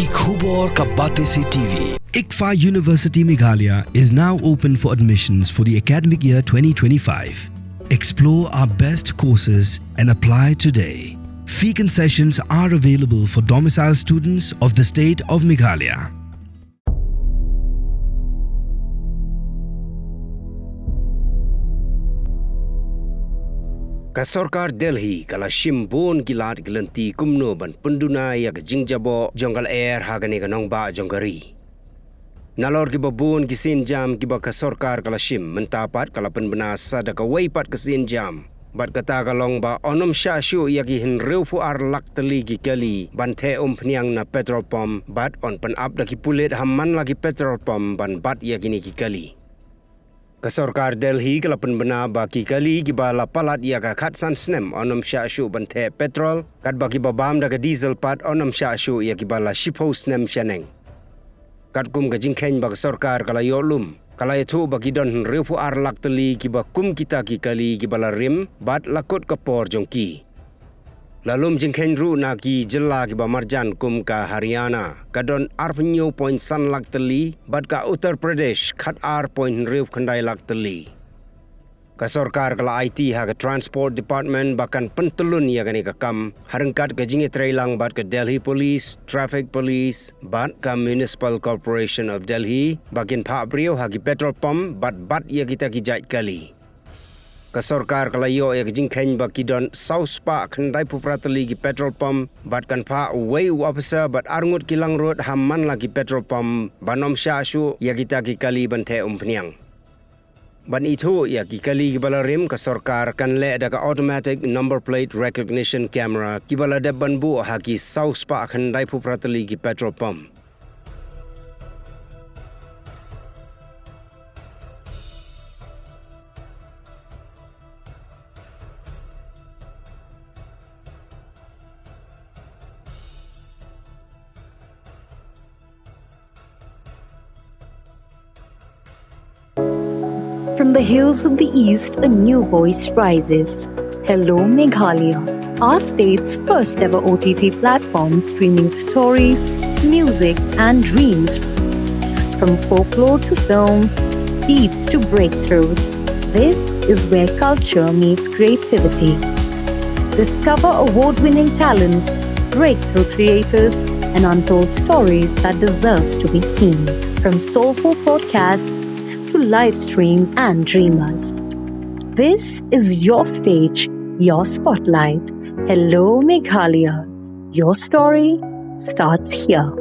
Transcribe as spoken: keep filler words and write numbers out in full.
Khubor ka Batesi T V. ICFAI University Meghalaya is now open for admissions for the academic year twenty twenty-five. Explore our best courses and apply today. Fee concessions are available for domicile students of the state of Meghalaya. Ka sorkar Delhi ka la shim bun ki lad ki lynti kumno ban pynduna ïa ka jingjaboh jong ka lyer ha kane ka nongbah jong ka ri. Nalor kiba bun ki sienjam kiba ka sorkar ka la shim, mynta pat ka la pynbna sa da kawei pat ka sienjam. Bad kata ka long ba yn ym shah shuh ïa ki hynriewphew ar lak tylli ki kali ban theh umphniang na petrol pump, bad yn pynap da ki pulit ha man la ki petrol pump ban bat ïa kine ki kali. Ka sorkar Delhi ka la pynbna ba ki kali kiba la palat ïa ka khatsan snem yn ym shah shuh ban theh petrol, katba kiba bam da ka diesel pat yn ym shah shuh ïa kiba la shiphew snem shaneng. Katkum ka jingkheiñ ba ka sorkar ka la ïoh lum, ka la ïathuh ba ki don hynriewphew ar lak tylli kiba kum kita ki kali kiba la rim bad la kut ka por jong ki. La lum jingkheiñ ruh na ki jylla kiba marjan kum ka Haryana, ka don arphew hynñiew point san lak tylli, bad ka Uttar Pradesh, khat ar point hynriew khyndai lak tylli. Ka sorkar ka la aiti ha ka Transport Department ba kan pyntyllun ïa kane ka kam, ha ryngkat ka jingïatreilang bad ka Delhi Police, Traffic Police, bad ka Municipal Corporation of Delhi, ba kin phah briew ha ki petrol pump bad bat ïa kita ki jait kali. Ka sorkar ka la ïoh ïa ka jingkheiñ ba ki don saw spah khyndaiphew phra tylli ki petrol pump, bad kan phah uwei u officer bad arngut ki langrud ha man la ki petrol pump ban ym shah shuh ïa kita ki kali ban theh umphniang. Ban ithuh ïa ki kali kiba la rim, ka sorkar kan leh da ka automatic number plate recognition camera kiba la dep ban buh ha ki saw spah khyndaiphew phra tylli ki petrol pump. From the hills of the East, a new voice rises. Hello Meghalaya, our state's first ever O T T platform streaming stories, music, and dreams. From folklore to films, beats to breakthroughs, this is where culture meets creativity. Discover award winning talents, breakthrough creators, and untold stories that deserves to be seen. From soulful podcasts to live streams and dreamers, this is your stage, your spotlight. Hello Meghalaya. Your story starts here.